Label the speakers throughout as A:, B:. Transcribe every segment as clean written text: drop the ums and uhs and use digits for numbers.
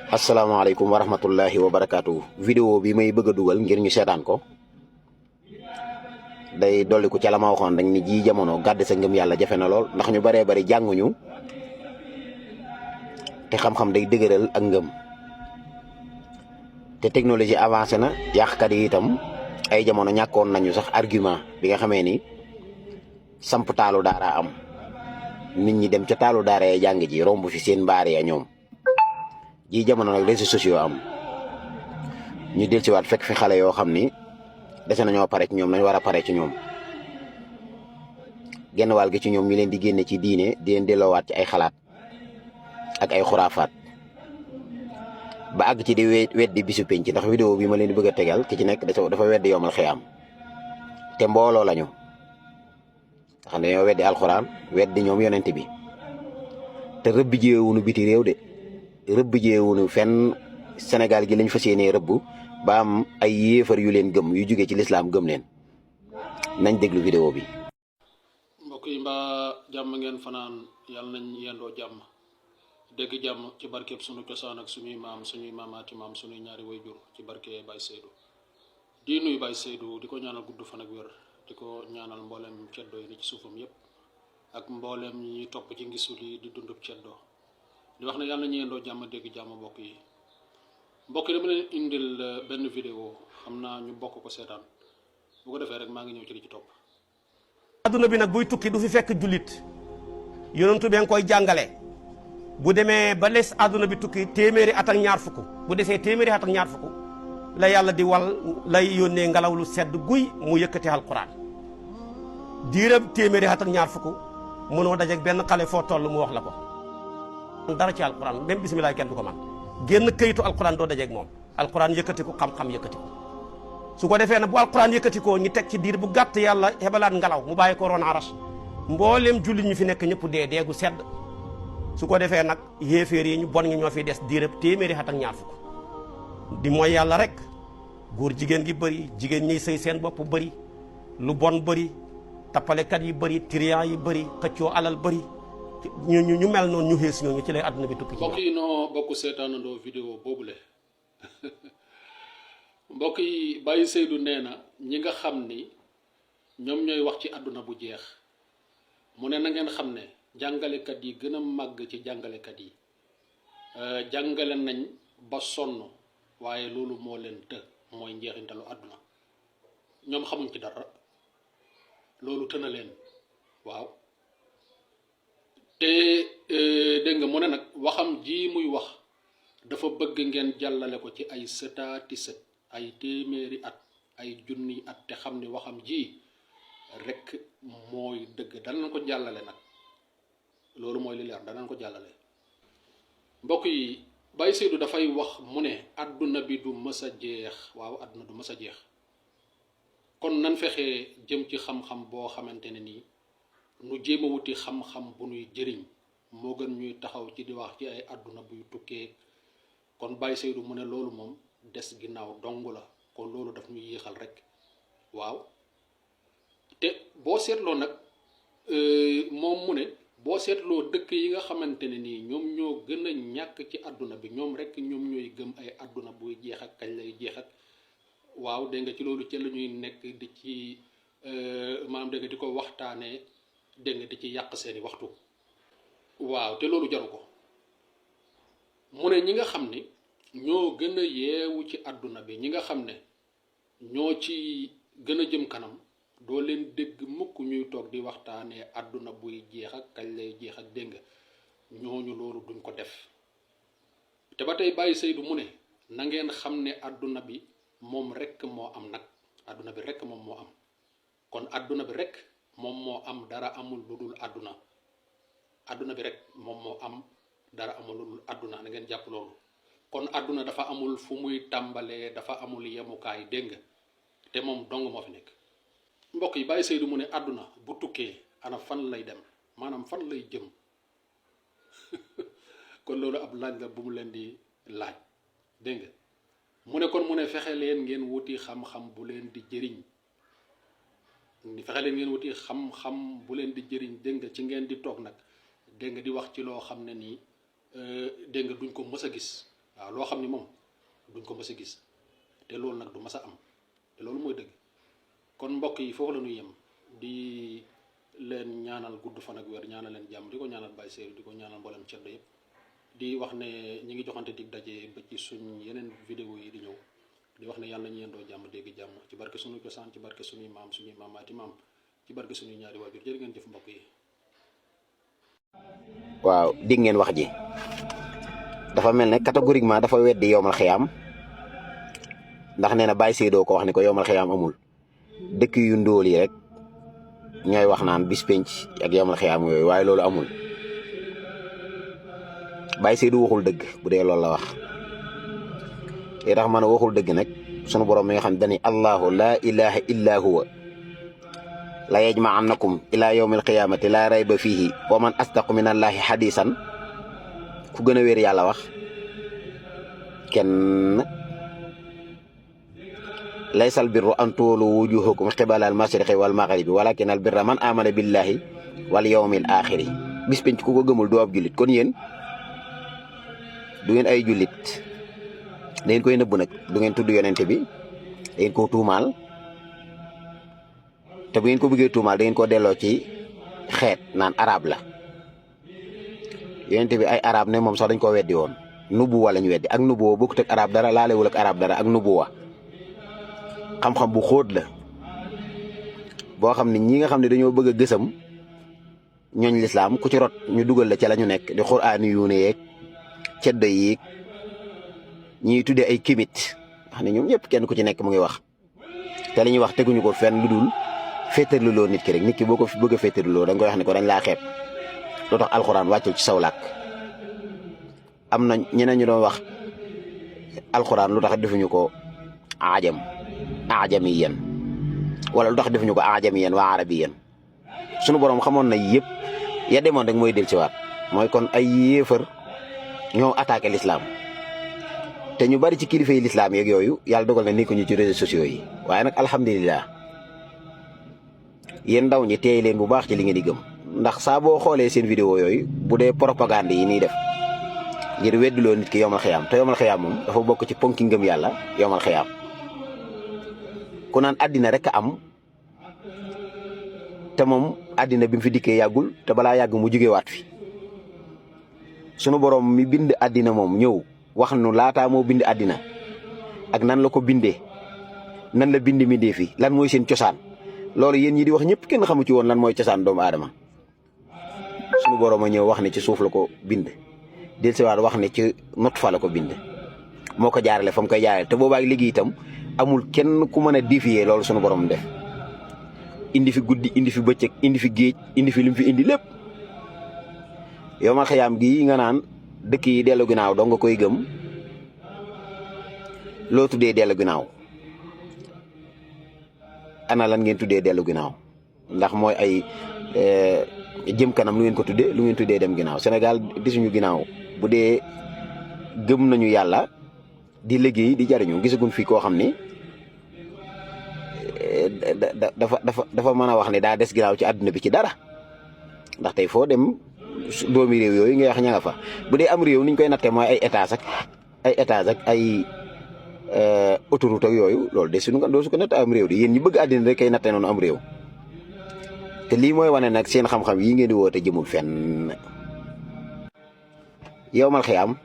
A: asalaamaaleykum wa rahmatullahi wa barakaatu. Vidéo bi may bëgg a dugal ngir ñu seetaan ko day dolli ko ca la ma waxoon rek ni ji jamono gàdd sa ngëm yàlla jafe na lool ndax ñu baree bari jànguñu te xam-xam day dëgëral ak ngëm te technologie avancé na yàqkat yi itam ay jamono ñàkkoon nañu sax argument bi nga xamee ni samp taalu daara am nit ñi dem ca taalu daara ya jàng ji romb fi seen mbaar ya ñoom ji jamono nag réseaux sociaux am ñu del si waat fekk fi xale yoo xam ni dese nañoo pare ci ñoom nañ war a pare ci ñoom genn wàll gi ci ñoom ñu leen di génne ci diine di leen delloowaat ci ay xalaat ak ay xuraafaat ba àgg ci di weddi bisu penc ndax vidéo bi ma leen di bëgg a tegal ki ci nekk dafa weddi yomal xiyaam te mbooloo lañu xam ne dañoo weddi alxuraan weddi ñoom yonent bi te rëbb jéewunu biti réew de rëbb jéewunu fenn Sénégal gi lañ fas yéenee rëbb ba am ay yéefar yu leen gëm yu jóge ci lislaam gëm leen nañ déglu vidéo bi.
B: mbokk yi mbaa jàmm ngeen fanaan yàlla nañ yendoo jàmm dégg jàmm ci barkeeb sunu cosaan ak suñuy maam suñuy maamaati maam suñuy ñaari wayjur ci barke Baye Seydou di nuyu Baye Seydou di ko ñaanal gudd fan ak wér di ko ñaanal mboolem ceddo yi ni ci suufam yépp ak mboolem ñi topp ci ngisul yi di dundub ceddo di wax ne yàlla nañu yendoo jàmm dégg jàmm mbokk yi dama leen indil benn vidéo xam naa ñu bokk ko seetaan bu ko defee rek maa ngi ñëw ci li ci topp.
C: adduna bi nag buy tukki du fi fekk jullit yonentu bee nga koy jàngale bu demee ba les adduna bi tukki téeméeri at ak ñaar fukk bu desee téeméeri at ak ñaar fukk la yàlla di wal lay yónnee ngelaw lu sedd guy mu yëkkati alquran diiram téeméeri at ak ñaar fukk mënoo dajeeg benn xale foo toll mu wax la ko dara ci alquran même bisimilah kenn du ko man génn këyitu alquran doo dajeeg moom alquran yëkkati ko xam-xam yëkkati ko su ko defee nag bu alquran yëkkati ko ñu teg ci diir bu gàtt yàlla xebalaat ngelaw mu bàyyi ko ron aras mbooleem jullit ñu fi nekk ñëpp deegu sedd su ko defee nag yéeféer yi ñu bon ñi ñoo fi des diirëb téeméeri at ak ñaar fukk di mooy yàlla rek góor jigéen gi bëri jigéen ñiy sëy seen bopp bëri lu bon bëri tappalekat yi bëri trian yi bëri xëccoo alal bëri ñu mel noonu ñu xees ñooñu ci lay àdduna bi tukki ci
B: mbokk yi noo bokk seetaanandoo vidéo boobule mbokk yi Baye Seydou nee na ñi nga xam ni ñoom ñooy wax ci àdduna bu jeex mu ne na ngeen xam ne jàngalekat yi gën a màgg ci jàngalekat yi jàngale nañ ba sonn waaye loolu moo leen të mooy njeexintalu àdduna ñoom xamuñ ci dara loolu tëna leen waaw te dégg nga mu ne nag waxam ji muy wax dafa bëgg ngeen jàllale ko ci ay sëtaati sët ay téeméeri at ay junni at te xam ni waxam ji rek mooy dëgg danañ ko jàllale nag loolu mooy li leer danañ ko jàllale mbokk yi Baye Seydou dafay wax mu ne àdduna bi du mës a jeex waaw àdduna du mës a jeex kon nan fexe jëm ci xam-xam boo xamante ne nii nu jéem a wuti xam-xam bu nuy jëriñ moo gën ñuy taxaw ci di wax ci ay àdduna buy tukkee kon Baye Seydou mu ne loolu moom des ginnaaw dong la kon loolu daf ñuy yéexal rek waaw te boo seetloo nag moom mu ne boo seetloo dëkk yi nga xamante ne nii ñoom ñoo gën a ñàkk ci àdduna bi ñoom rek ñoom ñooy gëm ay àdduna buy jeex ak kañ lay jeex ak waaw dégg nga ci loolu ci la ñuy nekk di ci maanaam dégg nga di ko waxtaanee dégg nga di ci yàq seeni waxtu waaw te loolu jaru ko mu ne ñi nga xam ni ñoo gën a yeewu ci àdduna bi ñi nga xam ne ñoo ci gën a jëm kanam doo leen dégg mukk ñuy toog di waxtaanee àdduna buy jeex ak kañ lay jeex ak dégg nga ñooñu loolu duñ ko def te ba tey Baye Seydou mu ne na ngeen xam ne àdduna bi moom rekk moo am nag àdduna bi rekk moom moo am kon àdduna bi rekk moom moo am dara amul lu dul àdduna àdduna bi rekk moom moo am dara amul lu dul àdduna na ngeen jàpp loolu kon àdduna dafa amul fu muy tàmbalee dafa amul yemukaay dégg nga te moom dong moo fi nekk mbokk yi Baye Seydou mu ne àdduna bu tukkee ana fan lay dem maanaam fan lay jëm kon loolu ab laaj la bu mu leen di laaj dégg nga mu ne kon mu ne fexe leen ngeen wuti xam-xam bu leen di jëriñ fexe leen ngeen wuti xam-xam bu leen di jëriñ dégg nga ci ngeen di toog nag dégg nga di wax ci loo xam ne nii dégg nga duñ ko mës a gis waaw loo xam ni moom duñ ko mës a gis te loolu nag du mës a am te loolu mooy dëgg. kon mbokk yi foofu la ñuy yem di leen ñaanal gudd fan ak wér ñaanal leen jàmm di ko ñaanal Baye Seydou di ko ñaanal mboolem ceddo yëpp di wax ne ñi ngi joxante dig daje ba ci suñ yeneen vidéo yi di ñëw di wax ne yàlla nañu yendoo jàmm dégg jàmm ci barke suñu cosaan ci barke suñuy maam suñuy maamaati maam ci barke suñuy ñaari waajur jërë ngeen jëf mbokk yi.
A: waaw dégg ngeen wax ji dafa mel ne catégoriquement dafa weddi yowmal xiyaam ndax nee na Baye Seydou ko wax ne ko yowmal xiyaam amul dëkk yu ndóol yi rek ñooy wax naan bis penc ak yowmal xiyaam yooyu waaye loolu amul Baye Seydou waxul dëgg bu dee loolu la wax te tax man waxul dëgg nag sunu borom mi nga xam dani allahu laa ilaha illa huwa la yajma'annakum ila yawmil qiyamati la rayba fihi wa man asdaqu min allahi hadisan ku gën a wér yàlla wax kenn laysal birru an tuwallu wujuhakum qibala al mashriqi wal maghribi walakin al birra man amana billahi wal yawmil akhiri bis penc ku ko gëmul doo ab jullit kon yéen du ngeen ay jullit da ngeen koy nëbb nag du ngeen tudd yonente bi da ngeen koo tuumaal te bu ngeen ko bëggee tuumaal da ngeen koo delloo ci xeet naan arab la yonente bi ay arab ne moom sax dañ koo weddi woon nubuwa lañ weddi ak nubuwa bokkut ak arab dara laalewul ak arab dara ak nubuwa xam-xam bu xóot la boo xam ne ñi nga xam ne dañoo bëgg a gësam ñooñ lislaam ku ci rot ñu dugal la ca la ñu nekk di xuraani yu ne yeeg ceddo yi ñiy tuddee ay kimit wax ne ñoom ñëpp kenn ku ci nekk mu ngi wax te li ñuy wax teguñu ko fenn lu dul féetaluloo nit ki rek nit ki boo ko bëgg a féetaluloo da nga koy wax ne ko dañ laa xeeb loo tax alxuraan wàccul ci saw làkk am na ñeneen ñu doon wax alxuraan lu tax defuñu ko ajamiyan wala lu tax defuñu ko ajamiyan wa arabiyan sunu borom xamoon na yëpp ya demoon rek mooy del ci waat mooy kon ay yéefar ñoo attaqué l'islam te ñu bari ci kilifa yi l'islam yeeg yooyu yàlla dogal na nekkuñu ci réseaux sociaux yi waaye nag alhamdulilah yéen ndaw ñi teey leen bu baax ci li ngeen di gëm ndax saa boo xoolee seen vidéo yooyu bu dee propagande yi nii def ngir weddiloo nit ki yomal xiyaam te yomal xiyaam moom dafa bokk ci ponki ngëm yàlla yomal xiyaam ku naan àddina rek a am te moom àddina bi mu fi dikkee yàggul te balaa yàgg mu jugewaat fi sunu borom mi bind àddina moom ñëw wax nu laataa moo bind àddina ak nan la ko bindee nan la bind mindee fi lan mooy seen cosaan loolu yéen ñi di wax ñëpp kenn xamu ci woon lan mooy cosaan doomu aadama sunu borom a ñëw wax ne ci suuf la ko bind del siwaat wax ne ci nutfa la ko bind moo ko jaarale fa mu koy jaarale te boobaak léegi itam amul kenn ku mën a défier loolu sunu borom def indi fi guddi indi fi bëccëg indi fi géej indi fi lim fi indi lépp yow ma xayaam gi nga naan dëkk yi dellu ginnaaw doo nga koy gëm loo tuddee dellu ginnaaw ana lan ngeen tuddee dellu ginnaaw ndax mooy ay jëm kanam lu ngeen ko tuddee lu ngeen tuddee dem ginnaaw Sénégal gisuñu ginnaaw bu dee gëm nañu yàlla di liggéey di jariñu gisaguñ fi koo xam ni dafa mën a wax ne daa des ginnaaw ci àdduna bi ci dara ndax tey foo dem doomi réew yooyu ngay wax ña nga fa bu dee am réew niñ koy nattee mooy ay étage ak ay autoroute ak yooyu loolu de suñu doo su ko natt am réew di yéen ñi bëgg àddina rek kay nattee noonu am réew te lii mooy wane nag seen xam-xam yi ngeen di woote jëmul fenn yowmal xiyaam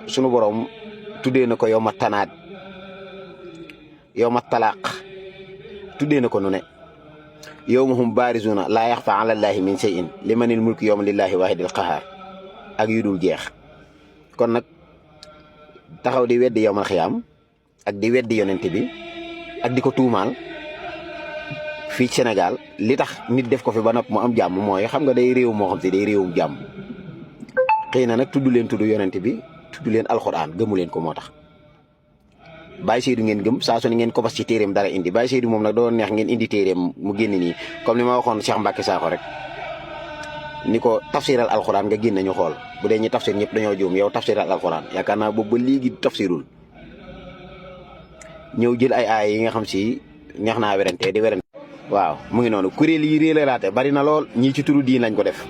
A: sunu borom tuddee na ko yow ma tanaat yow ma talaaq tuddee na ko nu ne yow ma hum baarizuna laa yaxfa ala llaahi min shay'in limanil mulku yowma lillahi waahidil qahaar ak yu dul jeex kon nag taxaw di weddi yowmal xiyaam ak di weddi yonent bi ak di ko tuumaal fii Sénégal li tax nit def ko fi ba nopp mu am jàmm mooy xam nga day réew moo xam te day réewum jàmm xëy na nag tudd leen tudd yonent bi tudd leen alxuraan gëmu leen ko moo tax Baye Seydou ngeen gëm saa su ne ngeen ko bas ci téeréem dara indi Baye Seydou moom nag doon neex ngeen indi téeréem mu génn nii comme ni ma waxoon Cheikh Mbacke Sakho rek ni ko tafsiral alxuraan nga génn ñu xool bu dee ñi tafsir ñëpp dañoo juum yow tafsiral alxuraan yaakaar naa boobu ba léegi tafsirul ñëw jël ay aay yi nga xam si neex naa werante di werante waaw mu ngi noonu kuréel yi réeralaate bari na lool ñii ci turu diin lañ ko def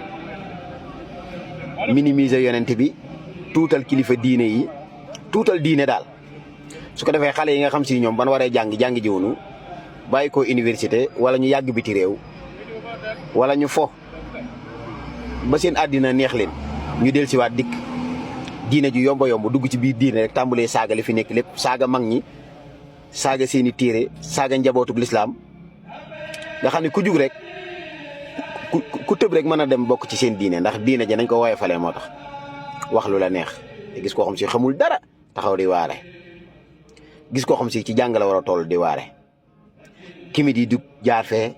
A: minimiser yonent bi tuutal kilifa diine yi tuutal diine daal su ko defee xale yi nga xam si ñoom ban waree jàng jiwunu bàyyi ko université wala ñu yàgg biti réew wala ñu fo ba seen àddina neex leen ñu del siwaat dikk diine ju yomba yomb dugg ci biir diine rek tàmbalee saaga li fi nekk lépp saaga mag ñi saaga seeni téere saaga njabootug lislaam nga xam ne ku jug rek ku tëb rek mën a dem bokk ci seen diine ndax diine ja nañ ko woyofalee moo tax wax lu la neex te gis koo xam si xamul dara taxaw di waare gis koo xam si ci jàng la war a toll di waare kimit yi jug jaar fee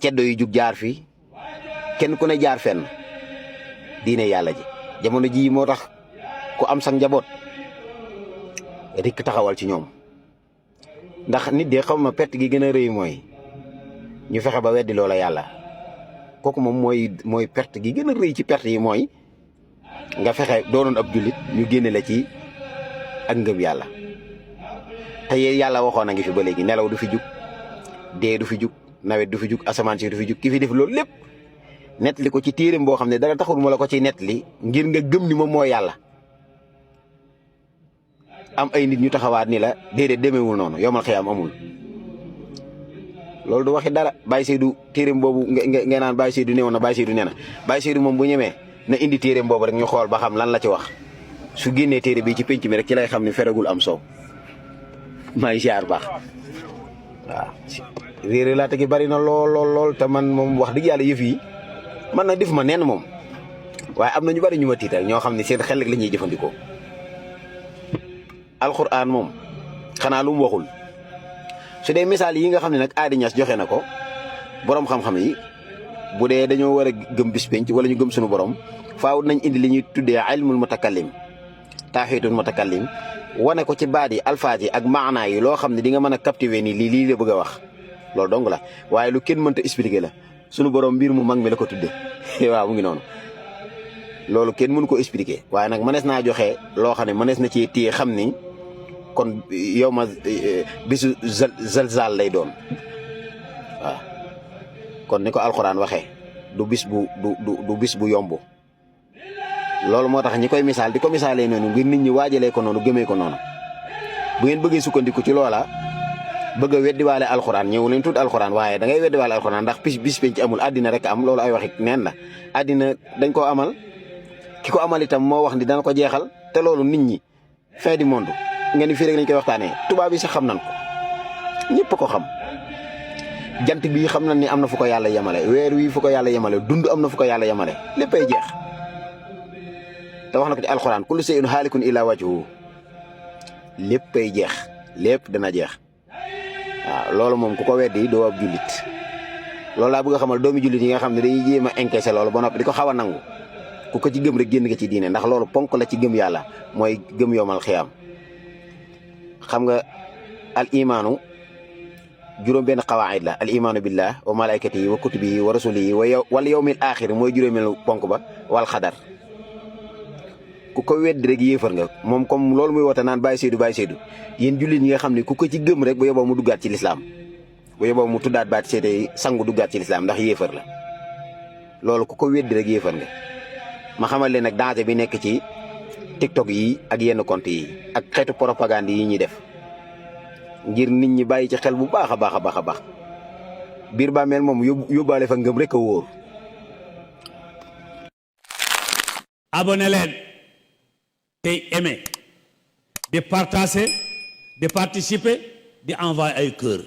A: ceddo yi jug jaar fi kenn ku ne jaar fenn diine yàlla ji jamono ji moo tax ku am sax njaboot rikk taxawal ci ñoom ndax nit de xam ma perte gi gën a rëy mooy ñu fexe ba weddi loola yàlla kooku moom mooy perte gi gën a rëy ci perte yi mooy nga fexe doonoon ab jullit ñu génne la ci ak ngëm yàlla te yàlla waxoon na ngi fi ba léegi nelaw du fi jug dee du fi jug nawet du fi jug asamaan si du fi jug ki fi def loolu lépp nettali ko ci téereem boo xam ne dara taxul ma la ko ci nettali ngir nga gëm ni moom mooy yàlla am ay nit ñu taxawaat ni la déedéet demeewul noonu yomal xiyaam amul loolu du waxi dara Baye Seydou téereem boobu nga naan Baye Seydou newoon na Baye Seydou nee na Baye Seydou moom bu ñemee na indi téereem boobu rek ñu xool ba xam lan la ci wax su génnee téere bi ci penc mi rek ci lay xam ne feragul am soow maa ngi ziar baax waaw réeré laa tegi bari na lool te man moom wax dëgg yàlla yëf yi man na def ma nenn moom waaye am na ñu bari ñu ma tiital ñoo xam ne seen xel rek la ñuy jëfandikoo alxuraan moom xanaa lu mu waxul su dee misaal yi nga xam ne nag Ady Niass joxe na ko borom xam-xam yi bu dee dañoo war a gëm bis penc wala ñu gëm suñu borom faaw nañ indi li ñuy tuddee ilmul mutakallim tawhiidul mutakallim wane ko ci baat yi alfaat yi ak maanaa yi loo xam ne di nga mën a captiver ni lii la bëgg a wax loolu dong la waaye lu kenn mënta expliquer la sunu borom mbir mu mag mi la ko tuddee waaw mu ngi noonu loolu kenn mënu ko expliquer waaye nag mënees naa joxe loo xam ne mënees na ci téye xam ni kon yow ma bisu zalzal lay doon waaw kon ni ko alxuraan waxee du bis bu yomb loolu moo tax ñi koy misaal di ko misaalee noonu ngir nit ñi waajalee ko noonu gëmee ko noonu bu ngeen bëggee sukkandiku ci loola bëgg a weddiwaale alxuraan ñëw leen tuut alxuraan waaye da ngay weddiwaale alxuraan ndax bis penc amul àddina rek am loolu ay waxit neen la àddina dañ koo amal ki ko amal itam moo wax ni dana ko jeexal te loolu nit ñi fin du monde ngeen ni fii rek lañ koy waxtaanee tubaab yi sax xam nañ ko ñëpp ko xam jant bii xam nañ ni am na fu ko yàlla yemale weer wi fu ko yàlla yemale dund am na fu ko yàlla yemale léppay jeex te wax na ko ci alxuraan kullu shay'in haalikun illaa wajhuhu léppay jeex lépp dana jeex waaw loolu moom ku ko weddi doo ab jullit loolu laa bëgg a xamal doomi jullit yi nga xam ne dañuy jéem a encaissé loolu ba noppi di ko xaw a nangu ku ko ci gëm rek génn nga ci diine ndax loolu ponk la ci gëm yàlla mooy gëm yomal xiyaam xam nga al imaanu juróom benn xawaayid la al imaanu billah wa malaikatihi wa kutubihi wa rasulihi wal yawmil aaxir mooy juróomeelu ponk ba wal xadar ku ko weddi rek yéefar nga moom comme loolu muy woote naan Baye Seydou yéen jullit ñi nga xam ne ku ko ci gëm rek bu yoboo mu duggaat ci lislaam bu yoboo mu tuddaat baat seede sangu duggaat ci lislaam ndax yéefar la loolu ku ko weddi rek yéefar nga ma xamal leen nag danger bi nekk ci TikTok yi ak yenn compte yi ak xeetu propagande yi ñuy def ngir nit ñi bàyyi ci xel bu baax a baax biir bàmmeel moom yóbbaale fa ngëm rek a wóor.
D: abonné leen tey aimé di partager di participer di envoyer ay cœur